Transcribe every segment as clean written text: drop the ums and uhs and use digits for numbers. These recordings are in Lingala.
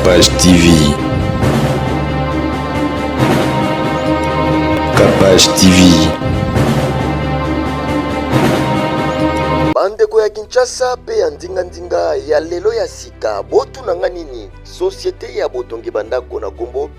Kapash TV. Kapash TV. Bandeko ya Kinshasa pe ya ndinga-ndinga ya lelo ya sika, botuna nga nini? Societe ya botongi bandako na kombo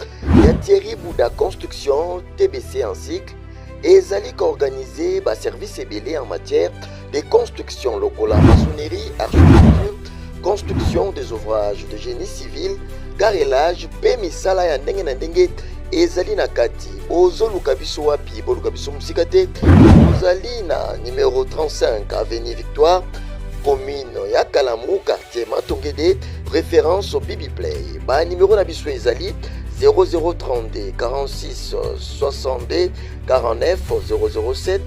ya Thierry Bouda Construction TBC en cycle ezali koorganize ba service ebele en matière de construction lokola maçonnerie, architecture, construction des ouvrages de génie civil, carrelage mpe misala ya ndenge na ndenge ezali na kati. Bozoluka biso wapi? Boluka biso mosika te, tozali na numero 35 avenue Victoire, commune ya Kalamu, quartier Matongede, référence Bibi Play. Ba numéro na biso ezali 0032 46 62 49 007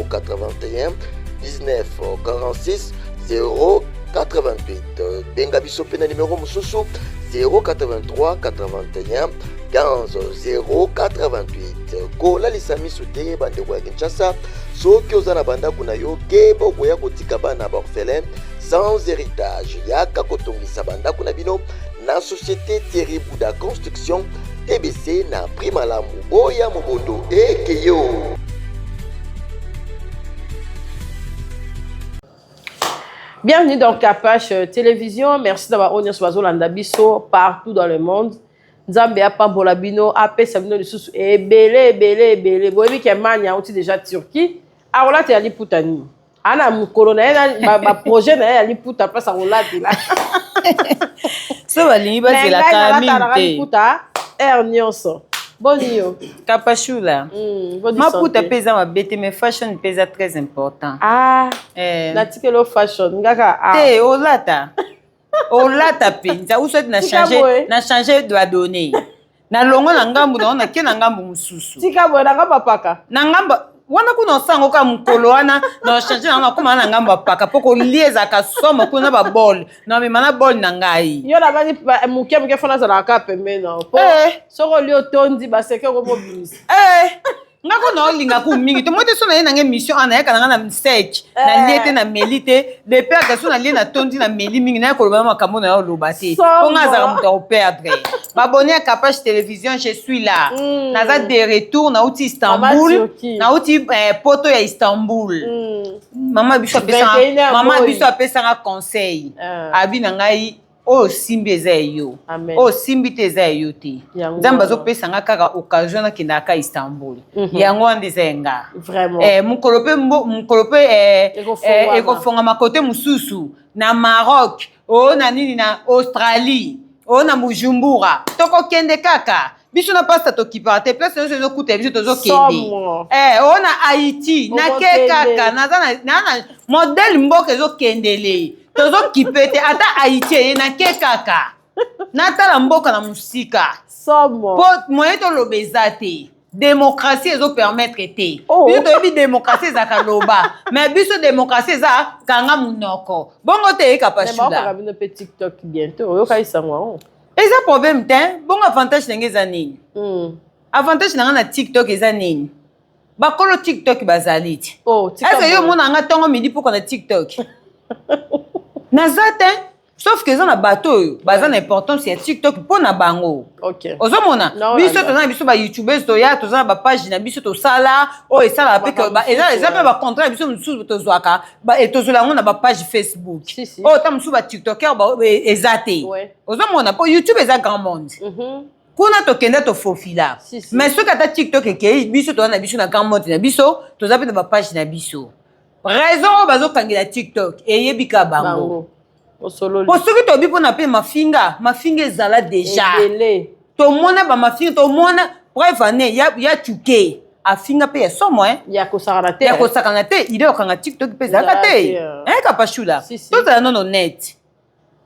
081 19 46 088. Benga biso mpe na numero mosusu 083 81 15 088. Kolalisa miso te bandeko ya Kinshasa, soki oza na bandako na yo keba okoya kotika bana ba orphelin sans héritage. Yaka kotongisa bandako na bino na société Thierry Bouda Construction TBC na prix malamu. Boya mobondo ekeyo. Bienvenue dans Kapash euh, Télévision. Merci d'avoir oyo nyonso bazolanda biso partout dans le monde. Nzambe apambola bino, apesa bino lisusu ebele ebele ebele. Boyebi ke mania auti déjà Turquie. Akolatela liputa nini? Ana mokolo na ye na ba projet na ye ya liputa place akolatela. So balingi bazelaka mingi te. Liputa heure nyonso. Boni yo. Kapashula. Boni Maputa santé. mpe eza mabe te, mais fashion mpe eza très important. Ah, Eh. natikeli yo fashion ngaka ah. Te olata. Olata mpenza ou soit na Tika changer boye. na changer doit donner. Na longo na ngambu na na ke na ngambu mosusu. Tika boye nanga mapaka. Na ngambu wana kuna osango kaka mokolo wana na change na nakoma na ngambu ya paka mpo kolia ezalaka somo kuna ba bol na mema na bol na ngai. Yo na bani moke moke fona azalaka kaka pembeni na yo. Po Eh. soki olie otondi baseke okomobimisa. Eh, nga ko na olinga ku mingi to mote so na ye na ngai mission ana yaka na nga na sec na lie te na meli te de perdre so na lie na tondi na meli mingi na ya koloba na makambo na yo oloba te Somo. po nga azalaka moto ya koperdre. Babone ya Kapash Télévision, je suis là. Naza de retour nauti Istanbul, Mama Turquie. nauti poto ya Istanbul. Mama biso apesanga, 21 heures mama boy. biso apesanga conseil. Ah. Abi na ngai oyo simbi eza ya yo. Amen. Oyo simbi te eza ya yo te. Yango Nzambe wana. azopesa nga kaka occasion nakendaka Istanbul. Yango wana eza ya nga. Vraiment. Mokolo pe mbo, mokolo pe Ekofongwama. ekofongama kote mosusu na Maroc, oyo na nini na Australie, oyo na Bujumbura. Tokokende kaka. Biso na pasta tokipaka te, place nyonso ezokuta biso tozokende. Somo. Oyo na Haïti, na ke Okokende. kaka, naza na, na, na modèle mboka ezokendele. Tozokipe te, ata Haïti eye na ke kaka. Natala mboka na mosika. Somo. Po moyen toloba eza te. Démocratie ezo permettre te. Oh. Biso toyebi démocratie ezalaka loba, mais biso démocratie eza kanga munoko. Bongo te eyeka Mais pashula. baokaka bino pe TikTok bientôt, oyoka isango yango. Eza problème te, bongo avantage na ngai eza nini? Avantage na ngai na TikTok eza nini? Bakolo TikTok bazali te. Oh, tika Est-ce que yo boye. omona nga ntongo midi pokwa na TikTok? Naza te. Sauf que eza na bato oyo baza na importance ya TikTok mpo na bango. Ok. Ozomona Non, biso non. toza na biso ba youtubeurs toya toza na ba page na biso tosala oyo esalaka mpe ke ba, eza, eza mpe ba contrat na biso mosusu tozwaka ba, e, tozwela yango na ba page Facebook. Si, si. Oyo ta mosusu ba tiktoker ba, e, eza te. Ouais. Ozomona mpo YouTube eza grand monde. Kuna tokende tofofila. Si, si. Mais soki ata TikTok ekei biso toza na biso na grand monde na biso toza mpe na ba page na biso. Raison oyo bazokangela TikTok eyebi ka bango. Bango. Osololi. Po soki toyebi mpona mpe mafinga, mafinga ezala déjà. Ebele. Tomona ba mafinga, tomona preuve ane ya, ya Tuke afinga mpe ya somo, hein? Ya kosakana te. Ya kosakana te, ile okanga TikTok mpe ezalaka Ezalaka te. te, hein. Hein, Kapashula? Si, si. Tozala nono honnête.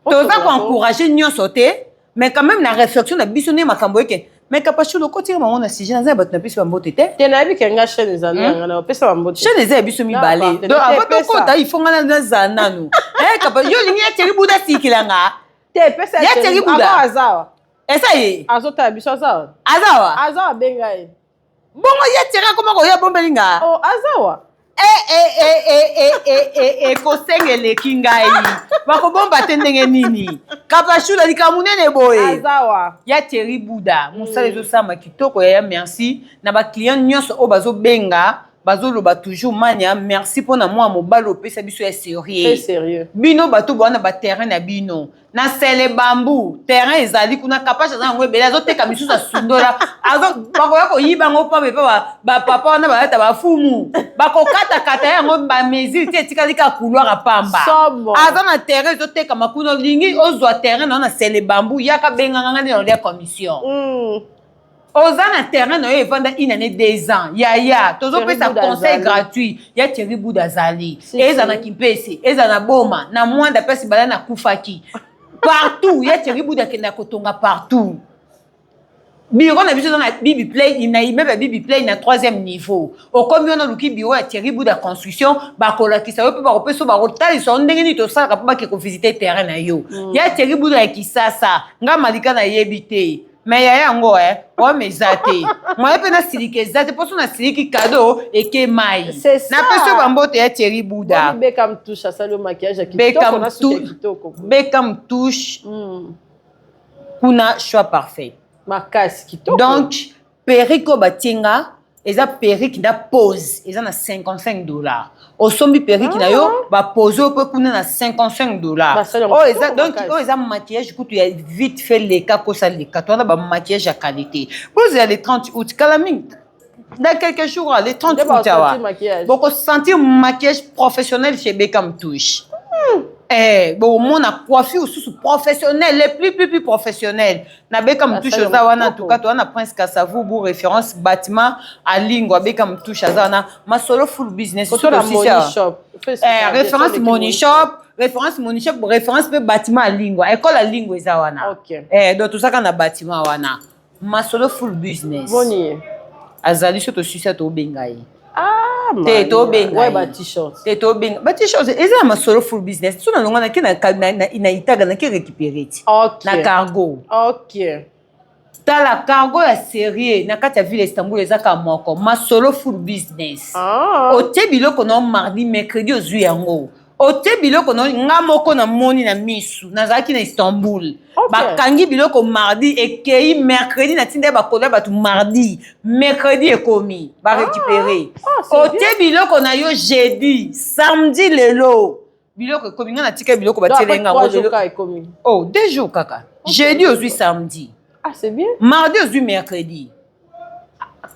Osololi. Toza koencourager nyonso te, mais quand même na réflexion na biso nde makambo eke. Mais Kapashula, okotika bango na sujet, naza ya bato na biso ba mbote te. Te nayebi ke nga chaîne ezali ya nga na opesa ba mbote. Chaîne eza ya biso mibale. Na Donc, avant partenaire. tokota, il faut nga nazala nanu. Eh, Kapa, yo olingi ya Thierry Bouda asikila nga? Te, pesa Ya Thierry Bouda. Avant azawa. Esa ye? Azotala biso azawa. Azawa? Azawa benga ye. Bongo ya Thierry akoma koya bombeli nga? Oh, azawa. Ekosenga eleki ngai, bakobomba te ndenge nini? Kapashula, likambo monene boye. Azawa. Ya Thierry Buda, mosala ezosalama kitoko. Yaya, merci na baclient nyonso oyo bazobenga, bazoloba toujours: "Mania, merci mpona mwa mobali opesa biso ya Très sérieux." sérieux. Bino bato bowana baterrain na bino na Sele Bambu, terrain ezali kuna. Kapage aza yango ebele, azoteka misusu, asundola. Bakoya koyiba yango pamba epa bapapa wana bayata bafumu, bakokatakata yango bamesure ti etikali kaka couloir ya pamba. Somo. Aza na terrain ezotekama kuna. Olingi ozwa terrain na yo na Sele Bambu, yaka, benganga nga nde na olia commission. Oza na terrain na yo evanda une année, 2 ans, yaya, tozopesa Thierry Buda conseil azali. gratuit. Ya Thierry Buda azali. Si, Eza si. na Kimpese, eza na Boma, na Mwanda mpesi bala nakufaki partout. Ya Thierry Buda akenda kotonga partout. Bureau na biso eza na Bibi Play, na immeuble ya Bibi Play, na troisième niveau. Okomi wana, oluki bureau ya Thierry Buda Construction, bakolakisa yo mpe bakopesa yo, bakotalisa yo ndenge nini tosalaka mpo bake kovisite terrain na yo. Ya Thierry Buda ya Kisasa, nga Malika nayebi te, me yaya yango problème eza te, moye mpe nasilika eza te, mposo nasiliki kado eke mai. C'est ça. Napesi yo bambote ya Thierry Buda. Boni Bekam Touche asali yo maquillage ya Bekam kitoko na suki ya kitoko. Bekam Touche kuna, choix parfait. Makasi kitoko. Donc perruque oyo batie nga eza perruque na pose, eza na 55 $. Osombi perruque na yo, bapose oyo mpe kuna na 55 $. Basali yango Oyo eza kitoko donc makasi. oyo eza maquillage kutu ya vite fait, leka kosa leka. Towana bamaquillage ya qualité. Bozela le 30 août, kala mingi, dans quelques jours, le 30 Nde août awa bakosentir maquillage. Bokosentir maquillage professionnel chez Bekam Touche. Bomona coiffure mosusu professionnel, les plus plus plus professionnel na Bekam Touche. Basali Oza wana, en kitoko. tout cas toza na Prince Kasavubu, référence bâtiment Alingo. Abekam Touche aza wana, masolo full business. Koto na Soki Money osisi awa. Shop. Référence Money Shop, référence Money Shop, référence mpe bâtiment Alingo, école Alingo eza wana. Donc tozaka na bâtiment wana, masolo full business. Boni. Azali so tosisi, tobenga ye. Ah, Te, Maria. tobenga Ouais, ye. ba t-shirt. Te, tobenga ba t-shirt eza na masolo full business. So nalonga nake na Itaga, nake récupéré ti na cargo. Tala cargo ya sérieux na kati ya ville Istanbul eza kaka moko, masolo full business. Otie biloko na yo mardi, mercredi ozwi yango. Otie biloko na nga moko, namoni na misu, nazalaki na Istanbul. Bakangi biloko mardi, ekei mercredi, natinda ye bakola bato mardi, mercredi ekomi, barécupéré. Ah, c'est Otie biloko na yo jeudi, samedi, lelo biloko ekomi. Nga natika biloko, batielenga yango lelo. Kaka ekomi. Oh, 2 jours kaka. Jeudi ozwi, samedi. Ah, c'est bien. Mardi ozwi, mercredi.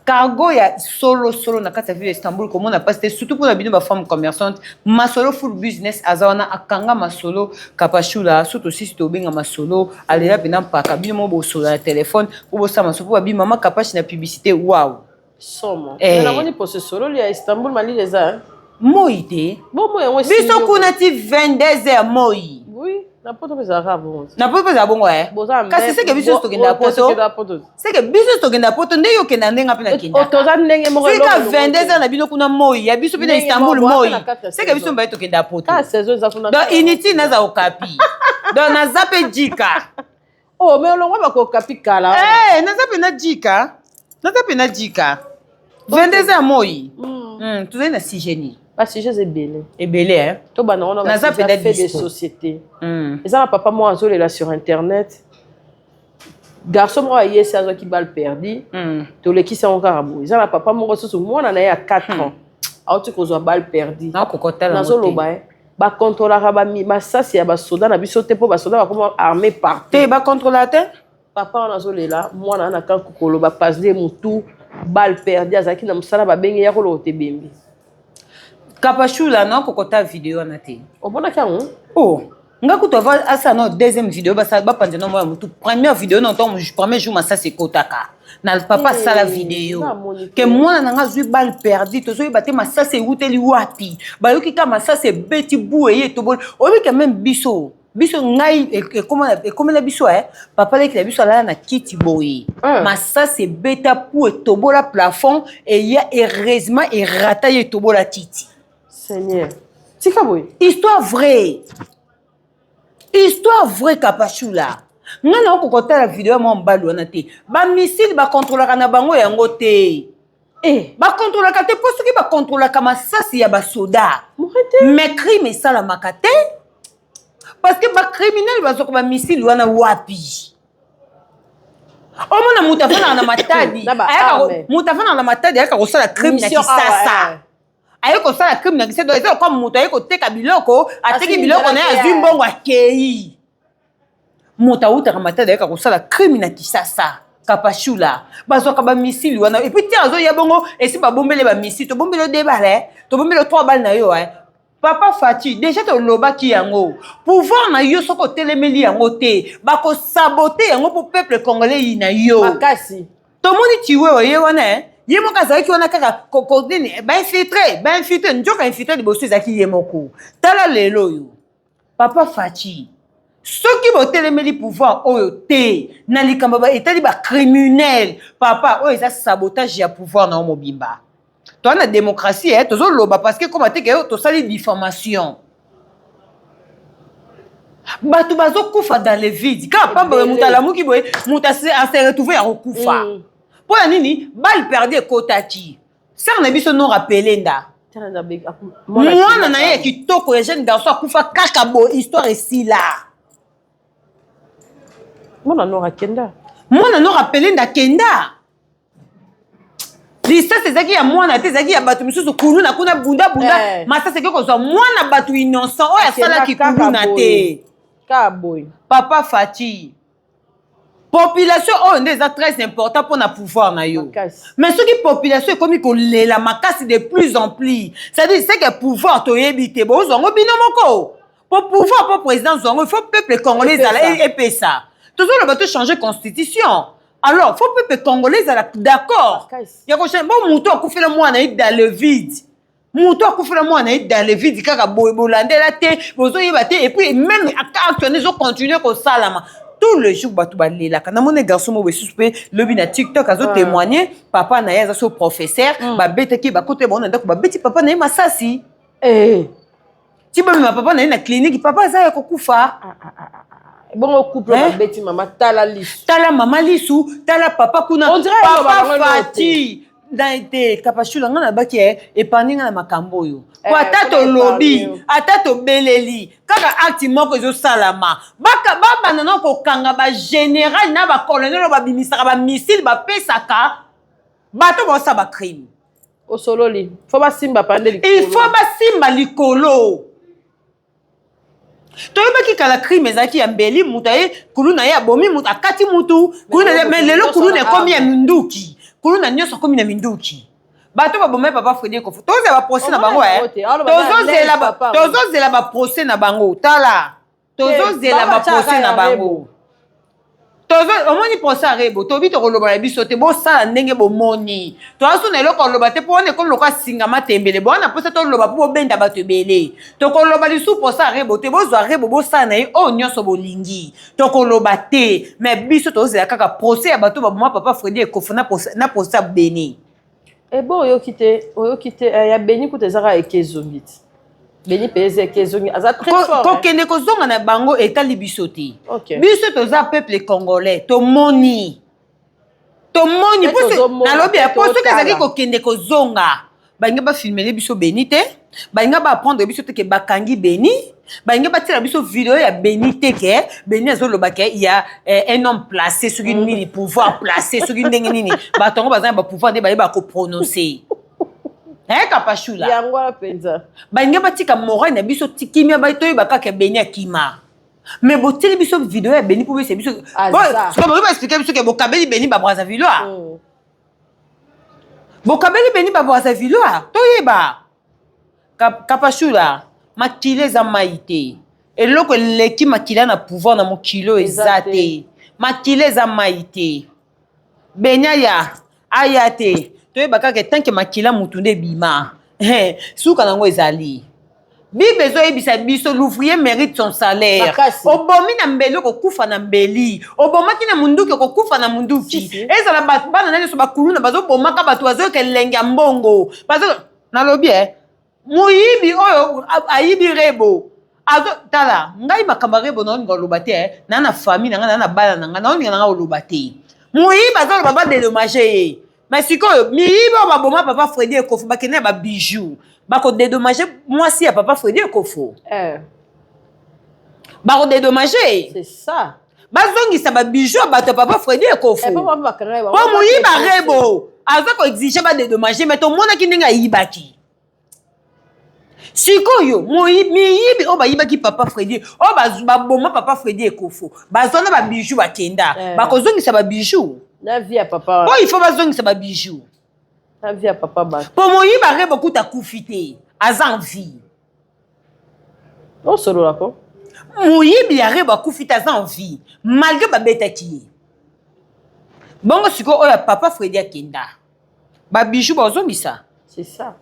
Cargo ya solo solo na kati ya ville ya Istanbul, komona mpasi te, surtout mpona bino bafemme commerçante. Masolo full business aza wana, akanga masolo. Kapashula, so tosisi, tobenga masolo, alela mpena mpaka bino mo bosola na telefone po bosala masolo, po babi mama Kapashi na publicité, wow. Somo. Eh. Namoni poso sololi ya Istanbul, malili eza, hein? Moi te. Bomo yango Biso kuna ti 22 heures moi. Oui, na poto mpe ezalaka bongo. Na poto mpe ezala bongo, eh. Boza Kasi seke biso nyonso tokendaka poto. Poto. Seke biso nyonso tokendaka poto, nde yo okenda ndenge mpe nakendaka. Toza ndenge moko. Soki ka 22 heures na bino kuna moi, ya biso mpe na Ndenge Istanbul moko, moi. na kati ya Seke saison. biso mibale tokendaka poto. Ka saison eza kuna. Donc inutile naza Okapi, donc naza mpe jika. Oh, mais olongwa bakokapi kala. Eh, naza mpe na jika, naza mpe na jika, 22 heures moi. Tozali na sujet nini? Basujet eza ebele. Ebele, eh? Tobanda wana. Naza mpenza fait de dispo. société. Eza na papa moko azolela sur internet, garçon moko ayesi azwaki balle perdue. Tolekisi yango kaka boye. Eza na papa moko susu, mwana na ye ya 4 ans auti kozwa balle perdue. Nakokotala. Nazoloba e bakontrolaka masasi ya basoda na biso te, mpo basoda bakoma armé partout. Te, bakontrola te. Papa wana azolela mwana wana kaka koloba pasde motu balle perdue, azalaki na mosala, babenge ya kolokota ebembe. Kapashula, nakokota video wana te. Omonaki yango? Oh, nga kutu ava asala na deuxième vidéo, basala bapanza na mwa ya motu. Première vidéo na ntango premier jour masasi ekotaka na papa, asala video namoni te. Ke mwana na nga azwi balle perdue, tozoyeba te masasi ewuteli wapi. Bayoki ka masasi ebeti bu eye etoboli. Oyebi ke même biso biso ngai ekomela biso, papa leki na biso alala na kiti boye. Masasi ebeta pu etobola plafond, eya heureusement erata ye, etobola kiti. Seigneur, tika boye. Histoire vraie, histoire vraie, Kapashula. Ngai na okokotala video ya mwa mobali wana te. Bamisile bakontrolaka na bango yango te. Eh. Bakontrolaka te, mpo soki bakontrolaka masasi ya basoda, mais crime esalamaka te, parce que bacriminel bazwaka bamissile wana wapi? Omona moto afandaka na Matadi, moto afandaka na Matadi ayaka kosala crime na Kisasa, aye kosala crime na Kisasa. Eza lokola moto aye koteka biloko, ateki biloko na ye, azwi mbongo, akei. Moto awutaka Matadi ayaka kosala crime na Kisasa, Kapashula, bazwaka bamissile wana. Et puis ti azoya bongo, esi babombele bamissile, tobombeli yo deux balles, tobombeli yo trois balles na yo. Papa Fatshi, déjà tolobaki yango, pouvoir na yo, soki otelemeli yango te, bakosaboter yango, mpo peuple congolais yi na yo. Makasi. Tomoni Tshiwewe ye wana, ye moko azalaki wana kaka nini, bainfiltré, bainfiltré, nzoka infiltré liboso ezalaki ye moko. Tala lelo oyo, papa Fatshi, soki botelemeli pouvoir oyo te na likambo etali bacriminel, papa, oyo eza sabotage ya pouvoir na yo mobimba. Toza na démocratie, tozoloba parce que koma te ke tosali diffamation. Bato bazokufa dans le vide kaka pamba boye. Moto alamuki boye, moto ase retrouve ya kokufa. Mpo ya nini? Balle perdue ekotaki sœur na biso Nora Pelenda, mwana na ye ya kitoko ya jeune garçon, akufa kaka boye, histoire esila. Mwana Nora akenda. Mwana Nora Pelenda akenda. Lisasi ezalaki ya mwana te, ezalaki ya bato misusu. Kuluna kuna, bundabunda, masasi eki kozwa mwana bato innocent oyo asalaki kuluna te. Kaka boye. Papa Fatshi, population oyo nde eza très important mpona pouvoir na yo. Mais soki population ekomi kolela makasi de plus en plus, c'est-à-dire c'est que pouvoir toyebi te, bozwa yango bino moko. Po pouvoir, po président zwa yango, il faut peuple congolais ezala epesa. Tozoloba tochanger constitution, alors faut peuple congolais ezala d'accord ya kochanger. Bo moto akufela mwana ye dans le vide, moto akufela mwana ye dans le vide kaka boye, bolandela te, bozoyeba te. Et puis même acte wana ezocontinue kosalama tous les jours, bato balelaka. Namoni garçon moko lisusu mpe lobi na TikTok azotémoigne, papa na ye aza so professeur, babetaki, bakota bango na ndako, babeti papa na ye masasi. Ti bamema papa na ye na clinique, papa aza ya kokufa. Bongo couple babeti mama, tala lisu. Tala mama lisu, tala papa kuna. Papa Fatshi na te, Kapashula, ngai nabaki épargne ngai na makambo oyo, po ata tolobi, ata tobeleli, kaka acte moko ezosalama. Babanda na kokanga bagénéral na bacolonel oyo babimisaka bamissile, bapesaka bato baosala bacrime. Osololi, faut basimba pande likolo. Il faut basimba likolo. Toyebaki kala crime ezalaki ya mbeli, moto aye kuluna ye, abomi moto, akati mutu kuluna. Mais lelo kuluna ekomi ya minduki, kuluna nyonso akomi na minduki. Bato babomai papa Fredi Ekofo, tozela baprocès na bango, tozozela baprocès na bango. Tala, tozozela baprocès na bango. Omoni procès ya Rebo, tobi tokoloba na biso te, bosala ndenge bomoni. Toza na eloko oloba te, mpo wana ekomi lokola singa matembele. Bowana mposa toloba mpo bobenda bato ebele. Tokoloba lisusu procès ya Rebo te. Bozwa Rebo, bosala na ye oyo nyonso bolingi, tokoloba te. Mais biso tozela kaka procès ya bato baboma papa Fredi Ekofo na procès ya Beni. Ebo oyoki te, oyoki te. Ya Beni kuta ezaka eke ezongi ti Beni mpe eza eke ezongi, aza très fort. Kokende kozonga na bango etali biso te. Biso toza peuple congolais, tomoni, tomoni. Nalobi po soki ezalaki kokende kozonga, balingi bafilmele biso Beni te, balingi baapprendre biso te ke bakangi Beni, balingi batiela biso video ya Beni te ke Beni azoloba ke ya un homme placé soki nini, pouvoir placé soki ndenge nini. Bato yango baza na bapouvoir nde bayeba koprononce Kapashula. Yango wana mpenza. Balingi batika morale na biso kimia, toyeba kaka Beni akima. Mais botieli biso video ya Beni mpo besa biso, boyi baexpliquer biso ke bokabeli Beni babrazzavillois, bokabeli Beni babrazzavillois. Toyeba, Kapashula, makila eza mai te. Eloko eleki makila na pouvoir na mokili oyo eza te. Makila eza mai te. Beni aya, aya te, toyeba kaka tant que makila mutu nde ebima, suka nango ezali. Bible ezoyebisa biso: l'ouvrier mérite son salaire. Obomi na mbeli, okokufa na mbeli. Obomaki na munduki, okokufa na munduki. Ezala bana na nyonso bakuluna bazobomaka bato, bazoyoka elenge ya mbongo. Nalobi moyibi oyo ayibi Rebo azo tala ngai makambo ya Rebo. Naolinga oloba te na famille na ngai, na bana na ngai, naolinga na ngai oloba te. Moyibi azoloba badédommager ye. Mais sikoyo miyibi oyo baboma papa Fredi Ekofo bakende na babijou, bakodedommage mwasi ya papa Fredi Ekofo. Eh. Bakodedommage. C'est ça. Bazongisa babijou ya bato ya papa Fredi Ekofo. Eh, po bakanga Po moyiba Rebo aza koexige badedommage, mais tomonaki ndenge ayibaki. Sikoyo miyibi oyo bayibaki papa Fredi, oyo baboma papa Fredi Ekofo, bazwa na babijou bakenda. Eh. Bakozongisa babijou. Na vie ya papa. Po il faut bazongisa babijou. Na vie ya papa ba. Po moyiba Rebo kuta kufi te, aza en vie. Osolola ko? Moyibi ya Rebo akufi te, aza en vie malgré babetaki ye. Bongo sikoyo oyo ya papa Fredi akenda, babijou bazongisa. C'est ça.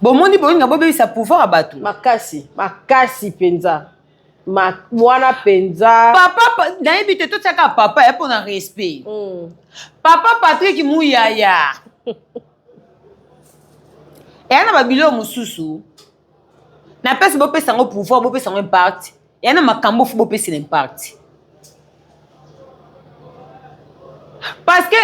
Bomoni bolinga bobebisa pouvoir ya bato. Makasi, makasi mpenza. Wana mpenza. Papa, nayebi te, totiaka papa ya mpona respect. Papa Patrick Muyaya. Eya na babilo mosusu. Na pesi bopesa yango pouvoir, bopesa yango impact. Eya na makambo fu bopesa na impact. Parce que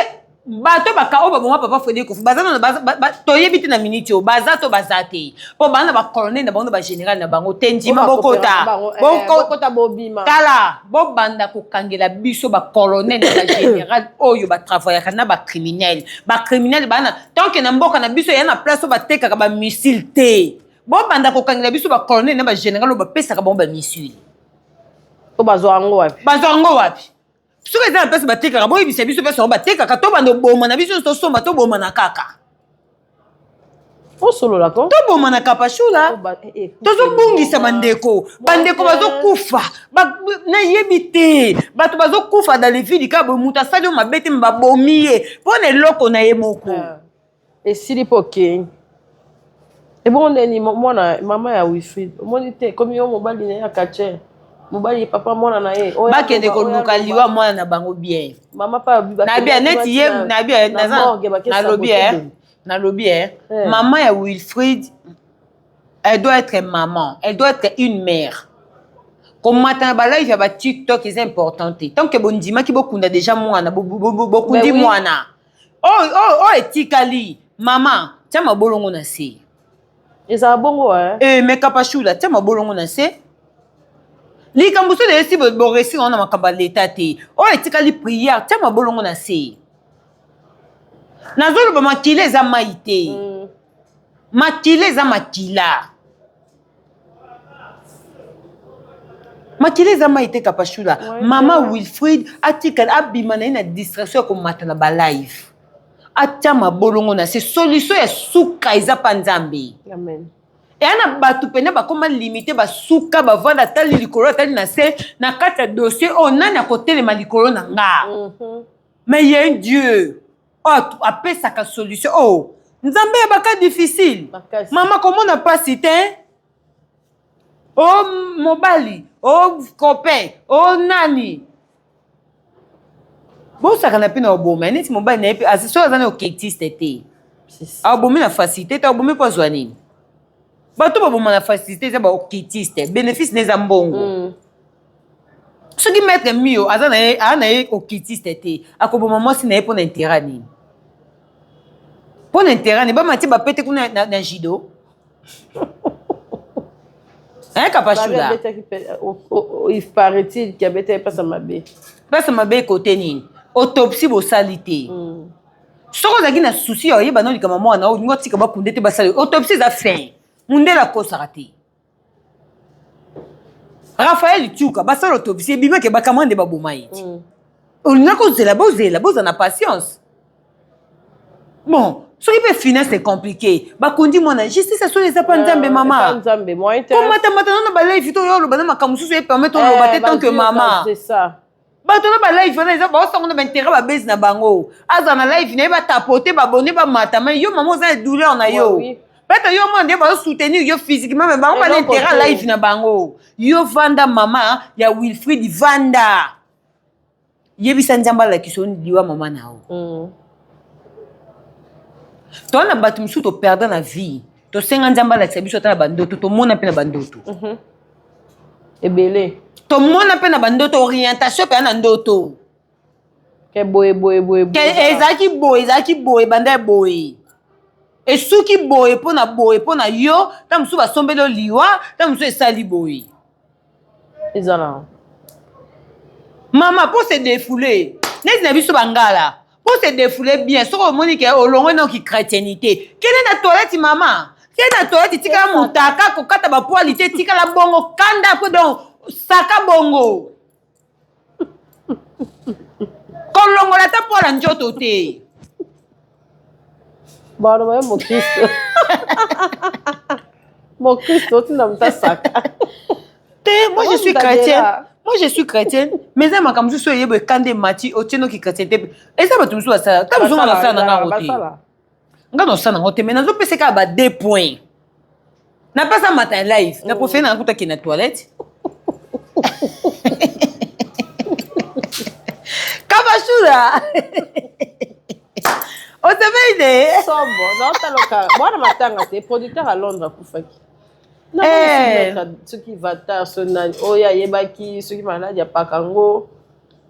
bato baka oyo baboma papa Fredi Ekofo, baza na, baza, ba, ba, toyebi te na minute oyo, baza to baza te. Po bana ba colonel na bango na ba général na bango, te ndima Oyo bokota. bakopera bango, eh, bokota bobima. Tala, bobanda kokangela biso ba colonel na ba général oyo ba travaillaka na ba criminel. Ba criminel bana, tant que na mboka na biso ya na place oyo batekaka ba missile te. Bobanda kokangela biso ba colonel na ba général oyo bapesaka bango ba missile. Oyo bazwa yango wapi? Bazwa yango wapi? Soki eza na place batekaka, boyebisa biso place yango batekaka, tobanda oboma na biso nyonso, tosomba, toboma na kaka. Osolola ko? Toboma na Kapashula. Oh, ba, eh, eh, Tozobungisa mama. bandeko. Bandeko Mama. bazokufa. Nayebi te. Bato bazokufa dans les villes kaka boye, moto asali yo mabe te, babomi ye. Mpo na eloko na ye moko. Ah. Esili mpo okei. Ebongo ndeni mwana mama ya Wilfried, omoni te komi yo mobali na ye ya quartier. Mobali papa mwana na ye. Oyo Bakende aloba, oyo koluka aloba. liwa mwana na bango bien. Mama pa abi Na bien, neti ye, na bien, na naza, morgue, bakesa nalobi, bote eh, boye. nalobi, eh, Eh. maman ya Wilfried, elle doit être maman, elle doit être une mère. Komata na ba live ya ba TikTok eza important te. Tant que bondimaki bokunda déjà mwana, bokundi Ben oui. mwana. Oh, oh, oh, etikali. Maman, tia mabolongo na se. Ezala bongo, hein? Eh, mais Kapashula, tia mabolongo na se. Likambo so na esi bo réussir na makambo ya l'État te. Oh, etikali prière, tia mabolongo na se. Nazoloba makila eza mai te. Makila eza makila. Makila eza mai te, Kapashula. Ouais, Mama ouais. Wilfried atikala abima na ye na distraction ya komata na ba live. Atia mabolongo na se, solution ya suka eza pa Nzambe. Amen. Eya na bato pene bakoma limité, basuka bavanda atali likolo atali na se na kati ya dossier oyo nani akotelema likolo na nga. Mais il y a un Dieu oyo apesaka solution. Oh, Nzambe ya baka difficile. Makasi. Mama komona pasi te. Oh mobali, oh copain, oh nani. Bosaka na pina oboma neti mobali na ye pe soki aza na oketiste te. Abomi na facilité te, abomi po azwa nini? Bato baboma na facilité eza ba oketiste, bénéfice na eza mbongo. Soki maître Mio aza na ye, aza na ye oketiste te, akoboma mwasi na ye mpo na intérêt nini? Mpo na intérêt nini? Bamati bapete kuna na judo. Hein, Kapashula? Il paraît-il qu'il abetaki mpasa mabe. Mpasa mabe kote nini? Autopsie bosali te. Soki ozalaki na souci ya oyeba na likama mwana oyo, olingi otika bakunde te basali. Autopsie eza fin. Mundele akosaka te. Raphaël Tchouka, basala autopsie, ebimaki bakamwa nde baboma ye. Olinga kozela, bozela, bozala na patience. Bon, soki mpe finance c'est compliqué. Bakundi mwana, justice asolo eza pa Nzambe, mama. Nzambe, moyen te. Komatamata na ba live to yo oloba na makambo mosusu e permettre oloba te tant que mama. C'est ça. Bato na ba live wana eza baosango na ba intérêt ba base na bango. Aza na live na ye ba tapoter, ba bonner, ba mata, mais yo mama oza na douleur na yo. Oui. Peut-être yo mwana nde bazo soutenir yo physiquement, mais bango ba na Eloko intérêt te. live na bango. Yo vanda mama ya Wilfried vanda. Yebisa Nzambe alakisa yo liwa mama na yo. Toza na bato mosusu to perdre na vie. Tosenga Nzambe alakisa biso ata na bandoto, tomona mpe na bandoto. Ebele. Tomona mpe na bandoto, orientation mpe na ndoto. Ke boye boye boye boye. Ezalaki boye, ezalaki boye banda boye. Esuki boye mpo na boye mpo na yo, ntango mosusu basombeli yo liwa, ntango mosusu esali boye. Ezala. Mama, mpo se défouler. Neti na biso bangala. Mpo se défouler bien, soki omoni ke olongwe na ki chrétienité. Kende na toilette mama. Kende na toilette tikala mutaka kokata ba poils te tikala bongo kanda ko donc saka bongo. Kolongola ata poil ya nzoto te. Baloba ye mokristo. Mokristo otinda moto asaka. Te, moi je suis chrétienne. Moi je suis chrétienne, mais eza makambo mosusu oyebo ekanda emati otie noki chrétien te. Eza bato mosusu basala. Ta mosusu nga nasala na ngango te. Nga nasala nango te, mais nazopesa kaka ba deux points. Napesa mata live, na préféré na nakuta na toilette. Kabashura. Osepeli te? Somo, naotaloka mwana matanga te, producteur à Londres akufaki. Eh. Soki vatar so nani oyo ayebaki soki maladi apaka yango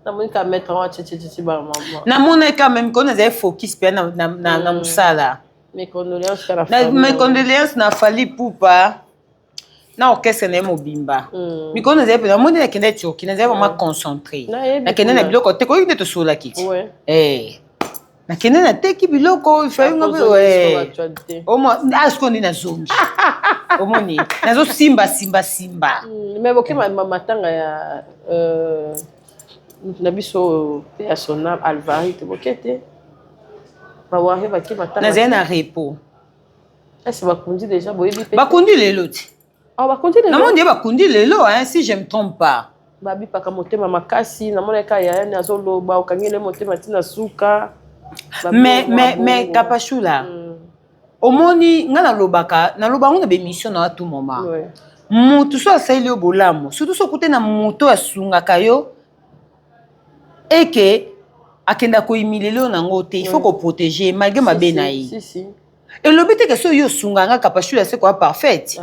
namoni ka maître yango atyetyetyetye bamama. Namonaki quand même ko nazali focus mpe na mosala. Mes condoléances na famille. Mes condoléances na Fally Ipupa na orchestre na ye mobimba. Mikolo nazali mpe namoni nakende Turquie, nazali vraiment concentré. Nakende na biloko te koyoki nde tosololaki ti. Eh. Nakende nateki biloko ifai nga mpe sikoyo nde nazongi. Omoni nazosimba simba simba. Mais boke matanga ya na biso pe ya sonam Alvarito boke te. Bawario bake matanga. Nazali na repos. Est-ce bakundi déjà boyebi pe? Bakundi lelo ti. Ah bakundi lelo. Namoni bakundi lelo hein si je me trompe pas. Babipaka motema makasi namoni kaka yaya ni azoloba okangeli motema ntina suka. Mais Kapashula. Omoni nga nalobaka naloba yango na bémission na tout moment. Mutu so asali yo bolamu, surtout so okute na moto asungaka yo eke akenda koyimilela yo nango te, il faut ko protéger malgré mabe na ye. Elobi te ke so yo osungaka nga Kapashula c'est quoi parfaite.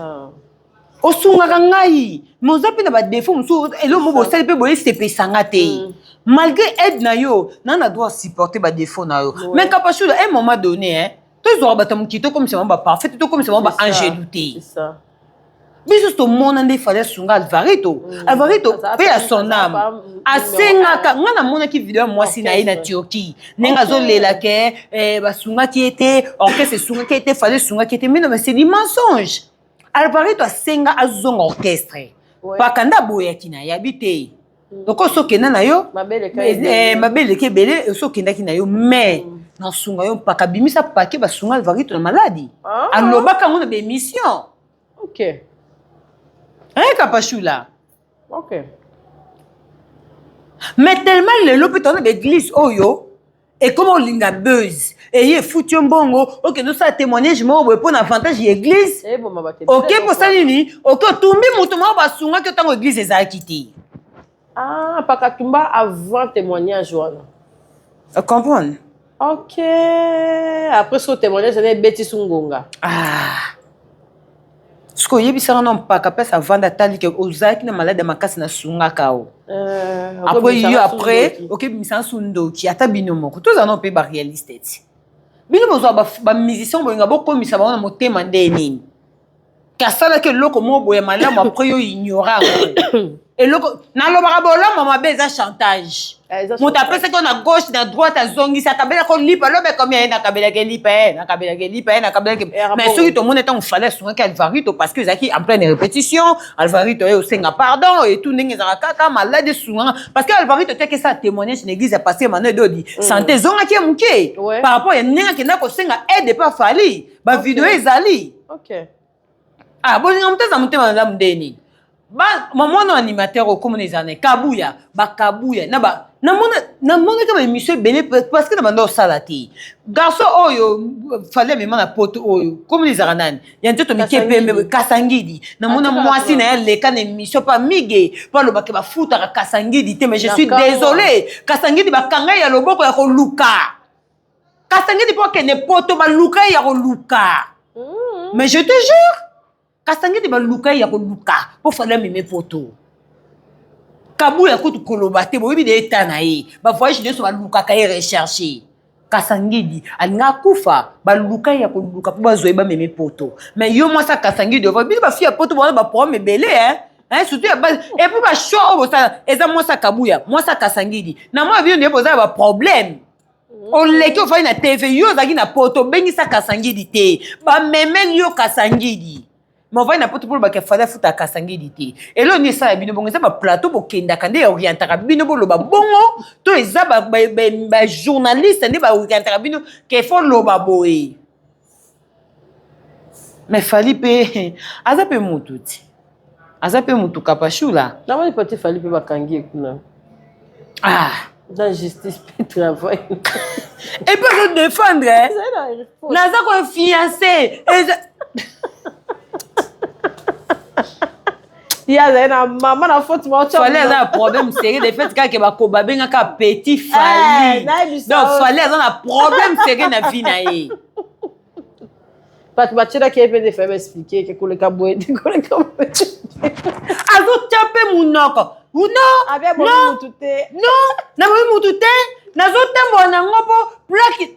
Osungaka ngai, mais oza mpe na ba défaut mosusu eloko moko bosali mpe boye esepesanga te. Malgré aide na yo, na na droit supporter ba défaut na yo. Mais Kapashula, à un moment donné, hein, tozwaka bato ya mokili tokomisa bango ba parfait, tokomisa bango ba angelu te. Biso tomona nde Fally asunga Alvarito. Alvarito mpe ya son âme. Asengaka, nga namonaki video ya mwasi na ye na Turquie. Ndenge azolela ke basungaki ye te, orchestre esungaki ye te, Fally esungaki ye te. Mais non, mais c'est du mensonge. Alvarito asenga azonga orchestre. Pakanda aboyaki na ye, abi te. Donc oso okenda na yo, mabe eleki ebele, oso okendaki na yo, mais nasunga yo mpaka bimisa paquet basunga Alvarito na maladi. Alobaka yango na bémission. Ok. Hein, Kapashula? Ok. Mais tellement lelo pe tona l'église oyo et comment olinga buzz et ye futi mbongo ok nous ça témoignage moko boye pona avantage ya église. Ok pour ça nini? Ok tumbi mutu moko basunga ki tango église ezalaki te. Ah pakatumba avant témoignage wana. Comprendre? Ok. Après ce témoignage on est bêtise ngonga. Ah. Ce que yebisanga na mpaka pesa vanda tali ke ozalaki na malade makasi na sungaka o. Après yo après ok bimisa sundoki ata bino moko tozana no pe ba réaliste ti. Bino bozwa ba musicien bolinga bokomisa bango na motema nde nini. Kasalaki eloko moko boye malamu après yo ignora yango. Eloko nalobaka bolamu mabe eza chantage. Moto apesaki yo na gauche na droite azongisi akabelaki olipa lobe komi aye nakabelaki elipa nakabelaki elipa nakabelaki. Mais soki tomoni ntango Fally asungaki Alvarito parce que ezalaki en pleine répétition, Alvarito ye osenga pardon et tout ndenge ezalaka kaka malade esunganga parce que Alvarito tiaki esa témoignage na église ya pasteur Emmanuel Dodi santé ezongaki ye moke par rapport ya ndenge akenda kosenga aide epa Fally ba video ezali. Ah bolinga moto aza motema malamu nde nini? Ba mwana animateur okomona ezala na kabuya bakabuya na ba namonaki ba émission ebele parce que na banda osala te garçon oyo Fally amema na poto oyo komona ezalaka nani ya nzoto mike pembe Kasangidi namona mwasi na ye aleka na émission pa mige po alobaki bafutaka Kasangidi te mais je suis désolé Kasangidi bakanga ye ya loboko ya koluka Kasangidi po akende poto baluka ye ya koluka. Mais je te jure Kasangidi baluka ye ya koluka po Fally ameme poto. Kabuya kutu koloba te, boyebi de eta na ye. Ba voyage nyonso balukaka ye recherche. Kasangidi alinga akufa, baluka ye ya koluka mpo bazwa ye bameme poto. Mais yo mwasi ya Kasangidi ovo bino ba fille ya poto bona ba problème ebele hein. Hein, surtout ya base. Et puis ba choix oyo bosala eza mwasi ya Kabuya, mwasi ya Kasangidi. Na mwa bino nde bozala ba problème. Oleki ofandi na TV, yo ozalaki na poto, obengisa Kasangidi te. Bamemeli yo Kasangidi. Mais ovandi na poto mpo olobaka Fally afuta Kasangidi te. Eloko nini esala bino bongo? Eza ba plateau bokendaka nde orientaka bino boloba bongo to eza ba, ba, ba, ba journaliste nde ba orientaka bino ke faut loba boye. Mais Fally pe aza pe mutu ti. Aza pe mutu Kapashula. Namoni pati Fally pe bakangi ye kuna. Ah. Dans justice pe travail. Et puis azo défendre. Naza ko fiancé. Ye azali na mama na faute moko. Fally aza na problème sérieux de fait kaka bako babengaka petit Fally. Donc Fally aza na problème sérieux na vie na ye. Bato batielaki ye mpe nde fai baexplike ke koleka boye te, koleka boye te. Azotya mpe monoko. Non, non, mutu te. Non, nabomi mutu te. Nazotambola nango mpo plaque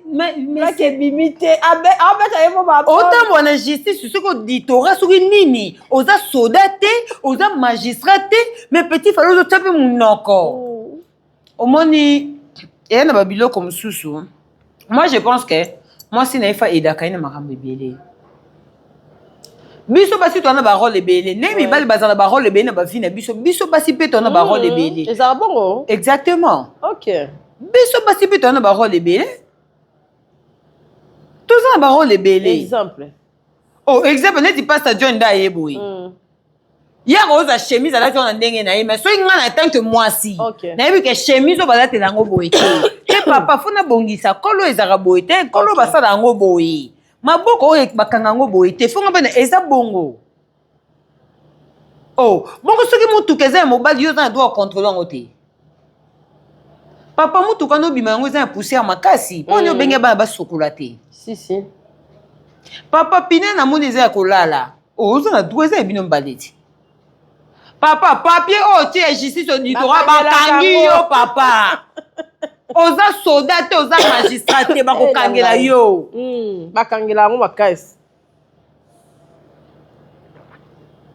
plaque ebimi te. Abeta ye mpo ba otambola na justice soki auditorat soki nini, oza soda te, oza magistrat te, mais petit Fally ozotya mpe monoko. Omoni eya na babiloko mosusu. Moi je pense que mwasi na ye fa edaka ye na makambo ebele. Biso basi toza na barole ebele. Ndenge mibali bazala na barole ebele na bavie na biso, biso basi mpe toza na barole ebele. Ezala bongo? Exactement. Ok. Biso basi mpe toza na barole ebele. Toza na barole ebele. Exemple. Oh, exemple neti Pastor John nde aye boye. Ye akozwa chemise alati wana ndenge na ye, mais soki nga na tant que mwasi, nayebi ke chemise oyo balatela yango boye te. Te papa, fo nabongisa kolo ezalaka boye te, kolo basala yango boye. Maboko oyo bakanga yango boye te, fo nga mpe eza bongo. Oh, bongo soki motuka eza ya mobali, yo oza na droit ya contrôler yango te. Papa, motuka nobima yango eza ya poussière makasi, mpo nini obenge bana basokola te? Si, si. Papa, pine namoni eza ya kolala. Oh, oza na droit, eza ya bino mibale ti. Papa, papier oyo tie ya justice auditorat bakangi yo papa. Oza soda te, oza magistrat te, bakokangela yo. Bakangela yango makasi.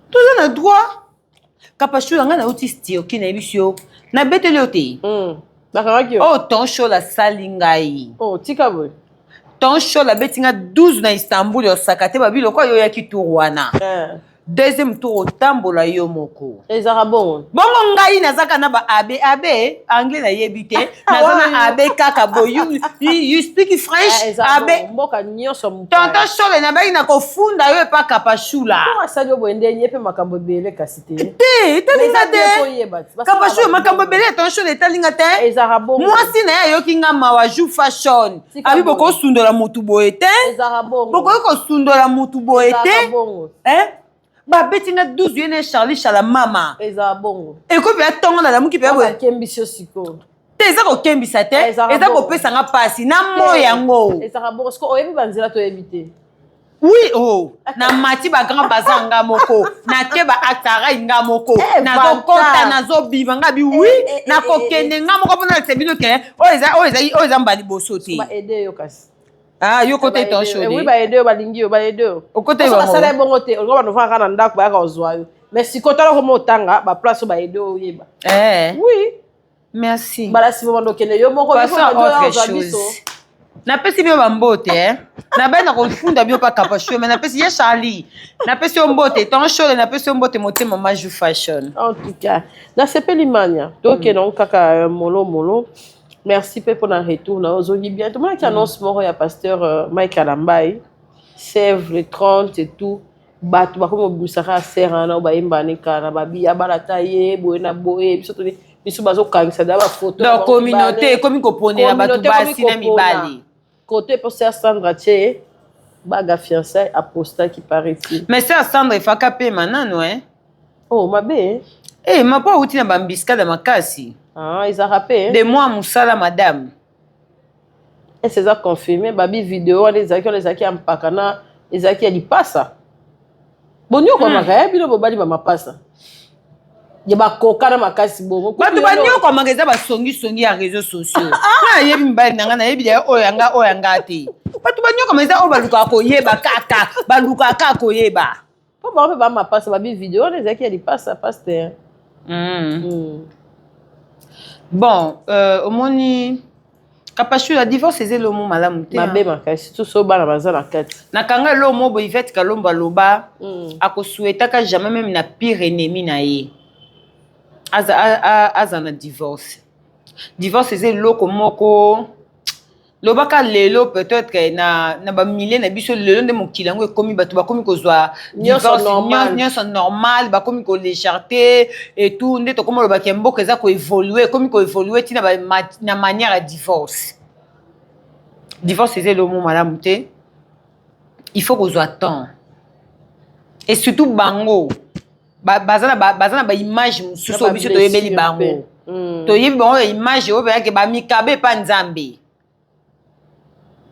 Toza na droit. Kapashula nga nauti Turquie nayebisi yo. Nabeteli yo te. Bakangaki yo. Oh, ton Shola asali ngai. Oh, tika boye. Ton Shola abeti nga 12 na Istanbul ya Osaka te, babi lokola yo oyaki tour wana. Deuxième tour otambola yo moko. Ezalaka bongo. Bongo ngai nazaka na ba AB, AB anglais nayebi te. Naza na AB kaka bo you, you, you speak French AB. Mboka nyonso mopaya. Tonton Shole nabaki na kofunda yo epa Kapashula. Bongo asali yo boye ndenge ye mpe makambo ebele kasi te. Te, etali nga te. Kapashula makambo ebele ya Tonton Shole etali nga te. Ezalaka bongo. Mwasi na ye ayoki nga mawa jou fashion. Abi bokosundola mutu boye te. Ezalaka bongo. Bokoki kosundola mutu boye te. Ezalaka bongo. Hein? Babeti nga 12 ye na Charlie Chala mama. Ezalaka bongo. Ekomi ya tongo na lamuki pe boye. Bakembisi yo sikoyo. Te eza kokembisa te, eza kopesa nga pasi na moi yango. Ezalaka bongo sikoyo oyebi ba nzela toyebi te. Oui, oh. Na mati ba grand bazar nga moko, na ke ba aktarai nga moko, nazo kota, nazo bima nga bi oui, na kokende nga moko pona lakisa bino ke oyo eza oyo eza oyo eza mbali boso te. Ba aider yo kasi. Ah, yo kote ton chaud. Oui, ba aider yo balingi yo, ba aider yo. Okote yo. Basala bongo te, olingo ba novaka na ndako bayaka kozwa yo. Mais sikoyo tala komo otanga ba place ba aider yo oyeba. Eh. Oui. Merci. Mbala sima bando okende yo moko Passons à autre chose. Napesi bino bambote eh. Nabai na kofunda bino pa Kapashu, mais napesi ye Charlie. Napesi yo mbote, ton Shole napesi yo mbote motema Maju Fashion. En tout cas, nasepeli mania. Tokende mm. kaka molo molo. Merci pe pour le retour na ozongi bien. Tomonaki annonce moko ya pasteur Mike Alambai. Sèvres le 30 et tout. Bato bakomi kobimisaka sere wana oyo bayembani kala na babiya balata ye boye na boye biso toni biso bazokangisa da bafoto. Donc communauté ekomi koponela bato basi na mibali. Côté mpo sœur Sandra tie baga fiançailles apostaki paraît-il. Mais sœur Sandra efaka pema nano hein. Oh mabe. Eh mapo awuti na bambiskada makasi. Ah ezalaka pe. De moi mosala madame. Est-ce eza confirmé babi vidéo wana ezalaki wana ezalaki ya mpaka na ezalaki ya lipasa. Boniokwamaka ya bino bobali ba mapasa. Ya bakoka na makasi bongo. Bato banyokwamaka eza basongisongi ya réseau sociaux. Nga nayebi mibali na ngai, nayebi ya oyo ya nga, oyo ya nga te. Bato banyokwama eza oyo balukaka koyeba kaka, balukaka kaka koyeba. Mpo bango mpe bamapasa babi video wana ezalaki ya lipasa pasteur. Bon, omoni Kapashula, divorce eza elomo malamu te. Mabe makasi, surtout so bana baza na kati. Nakanga elomo boye Yvette Kalombo aloba akosouhaitaka jamais même na pire ennemi na ye aza, aza na divorce. Divorce eza eloko moko lobaka lelo peut-être na bamilie na biso lelo nde mokili yango ekomi, bato bakomi kozwa nyonso normal. Nyonso normal, bakomi kolégèreté et tout. Nde tokomi olobaka mboka eza koévolue, ekomi koévolue ntina na manière ya divorce. Divorce eza eloko malamu te, il faut kozwa temps et surtout bango baza na baimage mosusu oyo biso toyebeli bango. Toyebi bango ya image oyo bayake bamikabe epa Nzambe,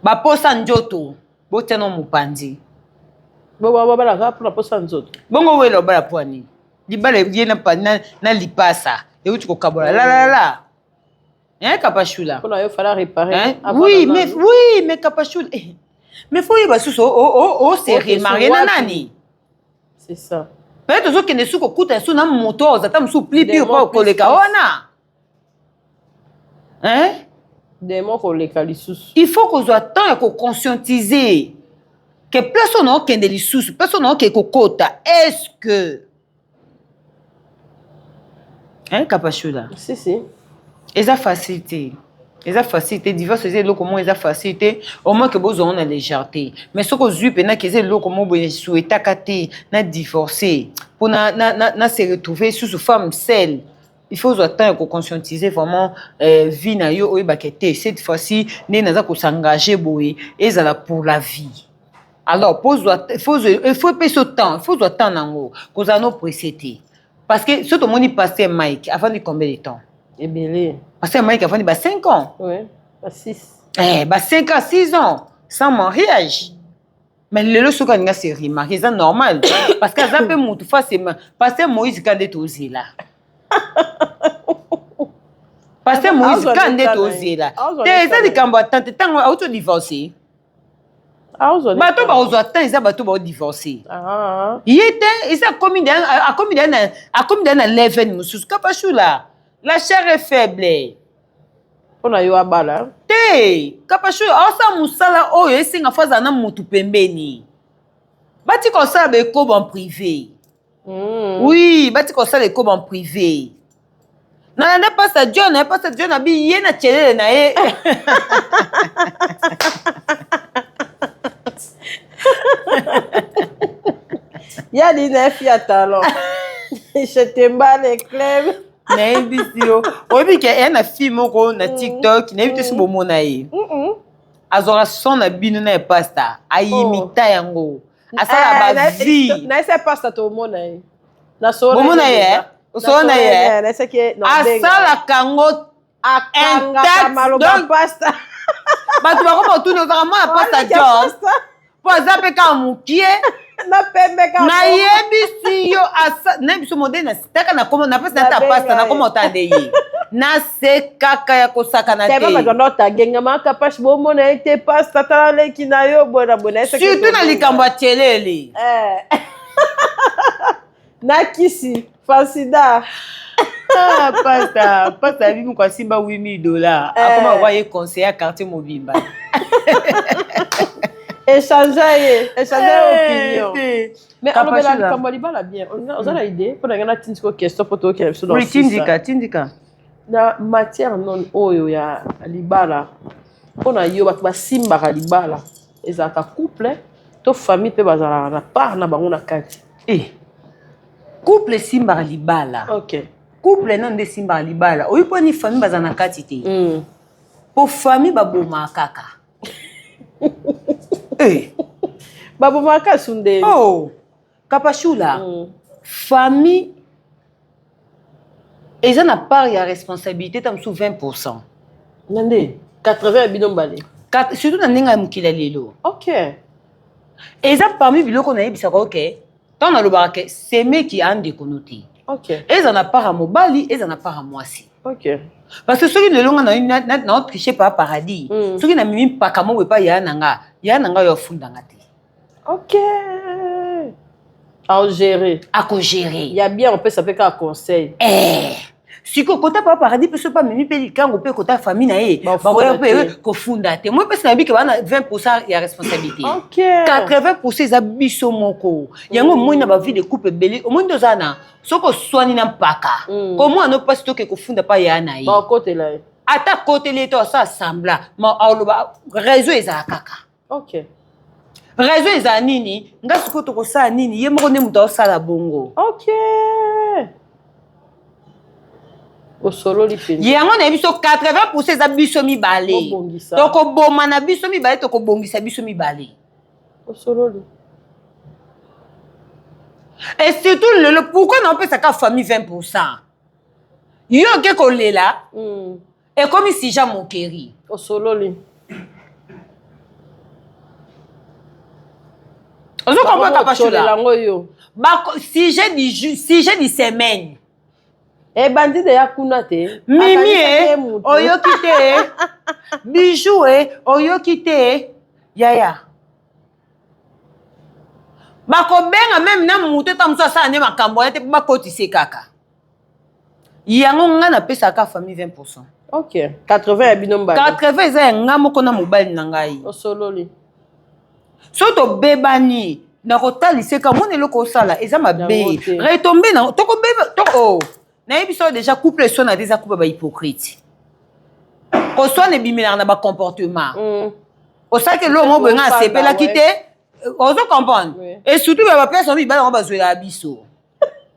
baposa nzoto botia no mopanzi. Babalaka mpona posa nzoto? Bongo wela obala po nini? Libala ye na lipasa euti kokabola lalala, hein, Kapashula? Mpona yo fala réparer. Hein? Oui, mais oui, mais Kapashula, eh, mais faut oyeba susu ose remarier na nani. C'est ça. Peut-être ozokende su kokuta su na moto oyo ata mosusu plus pire mpo koleka wana, hein? Demo koleka lisusu. Il faut kozwa temps ya koconscientiser ke place oyo naokende lisusu, place oyo naokende kokota, est-ce que, hein, Kapashula? Si si. Eza facile te, eza facile te. Divorce eza eloko moko eza facile te. Au moins ke bozwa ngo na légèreté, mais soki ozwi mpenaki eza eloko moko boye souhaitaka te na divorce mpo na se retrouver susu femme seule. Il faut ozwa temps ya koconscientiser vraiment vie na yo, oyebaka te cette fois-ci nde naza kosengage boye, ezala pour la vie. Alors il faut epesa temps, il faut ozwa temps nango, kozala no pressé te, parce que so tomoni pasteur Mike afandi combien de temps? Ebele. Pasteur Mike afandi ba 5 ans. Ouais, ba 6. Eh, ba 5 ans, 6 ans sans mariage, mais lelo soki alinga se remarquer, eza normal, parce que aza mpe motu face. Pasteur Moïse ka nde tozela, pasteur Moïse ka nde tozela te. Eza likambo ya tante ntango auti odivorce. Bato bakozwa temps eza bato baodivorce ye te. Eza akomi deya na level mosusu. Kapashula, la chair est faible. Mpona yo abala? Te, Kapashula aosala mosala oyo esenga fo azala na motu pembeni. Batika kosala baekobo en privé. Oui, batika kosala ekobo en privé. Nalanda Pasteur John, Pasteur John abi ye na tielele na ye. Yali na fi ya talon chetembale club. Nayebisi yo, oyebi ke eya na fille moko na TikTok, nayebi te so bomona ye, azwaka son na bino na ye pasteur, ayimita yango, asala bavie. Nayesa pasteur tomona ye. Bomona ye, osolo na ye, asalaka yango. Akangaka maloba pasteur. Bato bakoma otuni ozaka mwana pasteur John, mpo aza mpe kaka mokie. Na pembe kaka. Nayebisi yo, nayebi so modele taka nakoma napesi nata pasteur, nakoma otande ye, nasekaka ya kosakana te. Bato otagenga maka pasi bomona ye te, pasteur tala leki na yo boye na boye. Surtout na likambo ya tielele. Na kisi fasida. Ah, pasteur, pasteur abi moko asimba 8000 $, akoma kwa ye conseiller ya quartier mobimba. Échange ye, échange opinion. Mais alobela likambo ya libala bien. Oza na idée mpo na ngai natindika question mpo tookela biso? Oui, tindika, tindika. Na matière non oyo ya libala, mpo na yo bato basimbaka libala ezalaka couple to famille mpe bazalaka na part na bango na kati? Eh. Couple esimbaka libala. Couple nano nde esimbaka libala. Oyi mpo ni famille bazala na kati te, mpo famille babomaka kaka. Eh. Babomaka sunde. Oh. Kapashula, famille eza na part ya responsabilité ta mosusu 20. Na nde 80 ya bino mbale. Surtout na ndenge ya mokili ya lelo. Eza parmi biloko nayebisaka oke ntango nalobaka ke semeki andeko no te. Okay. Eza na part ya mobali, eza na part ya mwasi. Okay. Parce que soki lelo nga na na na tricher pa paradis. Soki na mimi mpaka moko epai ya na nga, ya na nga yo afunda nga te. Ok. Agérer. Akogérer. Ya bien opesa mpe kaka conseil. Eh. Sikoyo kota pa paradis mpe soki amemi mpe likango mpe kota famille na ye bakoya mpe kofunda te. Moi mpesi nayebi ke baa na 20% ya responsabilité. Okay. 80% eza biso moko. Yango omoni na bavie de couple ebele, omoni nde oza na soki oswani na mpaka. Komona no mpasi toke kofunda pa ya na ye. Bakotela ye. Ata koteli ye to asala semblant, ma aloba réseau ezala kaka. Ok. Raison ezala nini? Nga sikoyo tokosala nini? Ye moko nde moto aosala bongo. Ok. Osololi mpenza. Yango na biso 80% eza biso mibale. Tokoboma na biso mibale, tokobongisa biso mibale. Osololi. Et surtout lelo pourquoi na opesaka famille 20%? Yo oke kolela. Ekomi sija mokeri. Osololi. Ozo comprendre Kapashula? Yango yo. Ba sujet du jour, sujet du semaine. Ebandi de ya kuna te. Mimi e, oyoki te. Bijou e, oyoki te. Yaya. Bakobenga meme na moto ta mosusu asala nde makambo wana te mpo bakotise kaka. Yango nga napesaka famille 20%. Ok. 80 ya bino mbala. 80 eza ya nga moko na mobali na ngai. Osololi. So tobebani nakotalisa eka mona eloko osala eza mabe. Retombe na tokobeba to oh. Nayebi so déjà couple eswana te eza couple ba hypocrite. Koswana ebimelaka na ba comportement. Osalaki eloko moko boye nga asepelaki te. Ozo comprendre? Et surtout ba place mibali yango bazwelaka biso.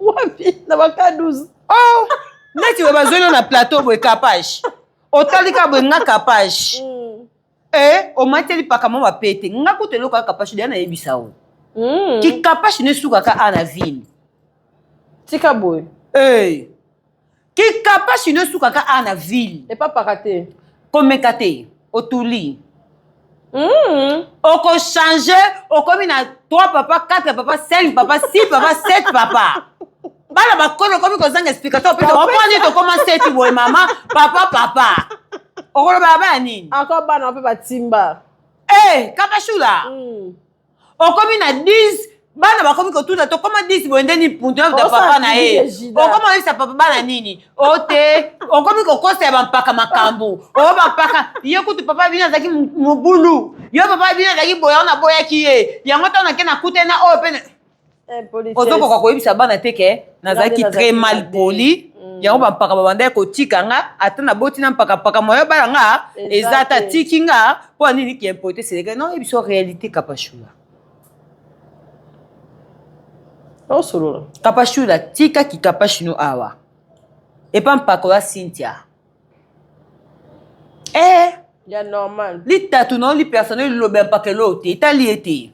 Wapi na baka 12. Oh, neti oyo bazweli na plateau boye capage. Otali ka boye nga capage. Eh, omateli paka mwa mapete. Nga kutu eloko ya capage deya nayebisa yo. Ki capage ne sukaka a na ville. Tika boye. Eh. Ki capage ne sukaka a na ville. Epapaka te. Komeka te. Otuli. Oko changer, okomi na 3 papa, 4 papa, 5 papa, 6 papa, 7 papa. Bana bakolo okomi kozanga explication opesa oponi tokoma 7 boye mama, papa papa. Okoloba bana nini? Encore bana mpe batimba. Eh, Kapashula. Okomi na 10 bana bakomi kotuna tokoma 10 boye nde ni puntu ya papa na ye. Okoma oyebisa papa bana nini? O te, okomi kokosa ya bampaka makambo. O bampaka, ye kutu papa bino azalaki mobulu. Yo papa bino azalaki boye, yango naboyaki ye. Yango ntango nake nakutani na oyo pe ozokoka koyebisa bana te ke nazalaki très mal poli. Yango bampaka babandaki kotika nga, ata naboti na mpaka-mpaka moyo bala nga, eza ata tiki nga, mpo nini ki impoté seleka. Non, yebiso réalité Kapashula. Osolola. Kapashula, tika ki kapashino awa. Epa mpako ya Cynthia. Eh, ya normal. Litatu na li personnel lobe mpaka elo te, etali ye te.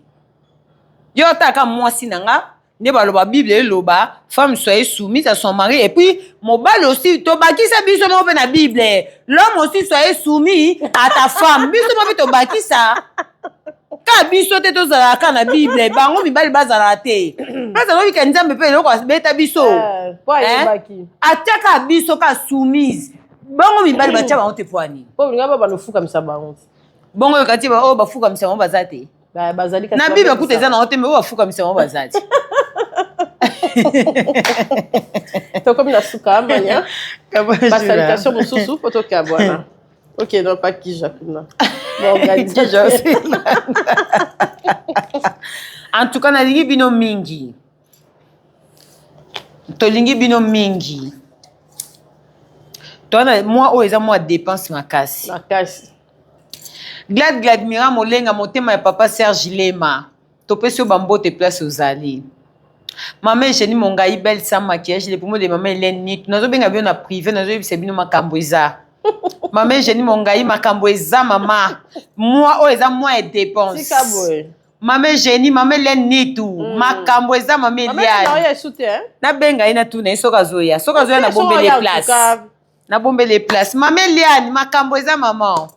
Yo ataka mwasi na nga, nde baloba Bible eloba, femme soyez soumise à son mari et puis mobali aussi tobakisa biso moko pe na Bible. L'homme aussi soyez soumis à ta femme. Biso moko pe tobakisa. Ka biso te tozalaka na Bible, bango mibali bazalaka te. Place alobi ke Nzambe pe eloko abeta biso. Po ayebaki. Atiaka biso ka soumise. Bango mibali batia bango te po nini? Po bolinga ba bano fukamisa bango. Bongo yoka ti ba oyo bafukamisa bango baza te. Ba, bazali kasi Na Bible kuta eza nango te, mais oyo bafukamisa bango baza te. Tokomi na suka manya. Ba salutation mosusu po tokabwana. Ok, non, pas Kija kuna. Kija aussi. En tout cas, nalingi bino mingi. Tolingi bino mingi. Toana moi oyo eza mwa dépense makasi. Makasi. Glad Gladmira Molenga motema ya papa Serge Lema. Topesi yo bambote place ozali. Maman Eugénie Mongai belle sans maquillage le poumon de maman Hélène Nitu. Nazobenga bino na privé, nazoyebisa bino makambo eza. Maman Eugénie Mongai makambo eza mama. Moi oyo eza moi ya dépense. Tika boye. Maman Eugénie, maman Hélène Nitu, makambo eza maman Eliane. Nabenga ye natuna ye soki azoya. Soki azoya nabombeli place. Nabombeli place. Maman Eliane, makambo eza maman.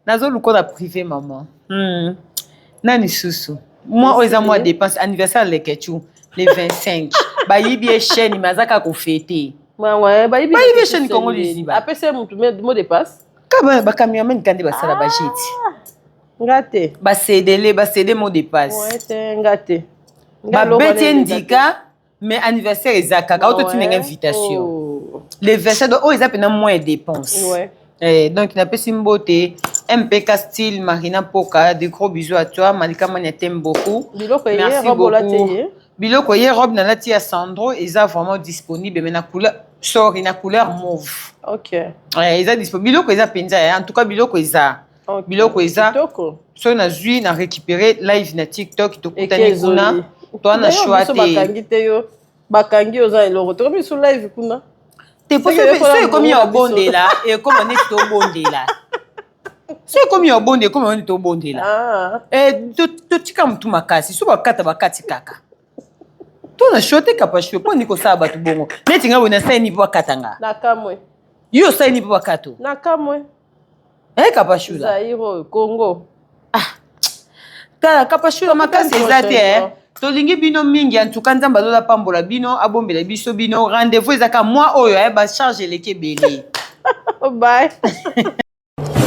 Nazoluka na privé maman. Nani susu? Moi oyo eza moi dépense anniversaire Leketchou le 25. Bayibi ye chaîne mais aza kaka kofete. Bayibi ye chaîne Congo Liziba. Apesi ye mutu mot de passe. Kaba ba cameraman kande basala ba jeti. Nga te. Basedele basede mot de passe. Ouais te nga te. Babeti ye ndika mais anniversaire eza kaka oyo totinda nga invitation. Oh. Le 27 donc oyo eza mpena moins ya dépense. Ouais. Eh, donc napesi mbote MPK style Marina Poka de gros bisous à toi Malika Mania t'aime beaucoup. Biloko ye Merci robe olati beaucoup. ye. Biloko ye robe nalati ya Sandro eza vraiment disponible mais na couleur sorry na couleur mauve. OK. Eh, eza disponible biloko eza penza eh, en tout cas biloko eza. Okay. Biloko eza Kitoko. soki nazwi na récupérer live na TikTok Eke tokutani kuna ezoli. toa na D'ailleurs, choix biso te. bakangi te yo. Bakangi yo oza eloko. Tokomi biso live kuna. Te po Soki oyekola soki ekomi ya mongongo na biso. obondela ekoma neti tobondela. Soki ekomi ya obondela ekoma neti tobondela. Ah. Eh, totika motu makasi so bakata bakati kaka to na sho te kapa sho mpo nini kosala bato bongo neti ngai boye nasali nini mpo bakata nga Nakamwe. yo osali nini mpo bakato Nakamwe. eh kapashula Zaire oyo Congo. Tala kapashula makasi eza te eh. Prochainement. Tolingi bino mingi en tout cas nzambe azola pambola bino abombela biso bino rendez-vous ezaka mwa oyo eh, bacharge eleki ebele. Bye.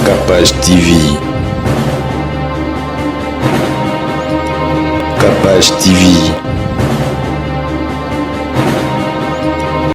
Capage TV. Capage TV.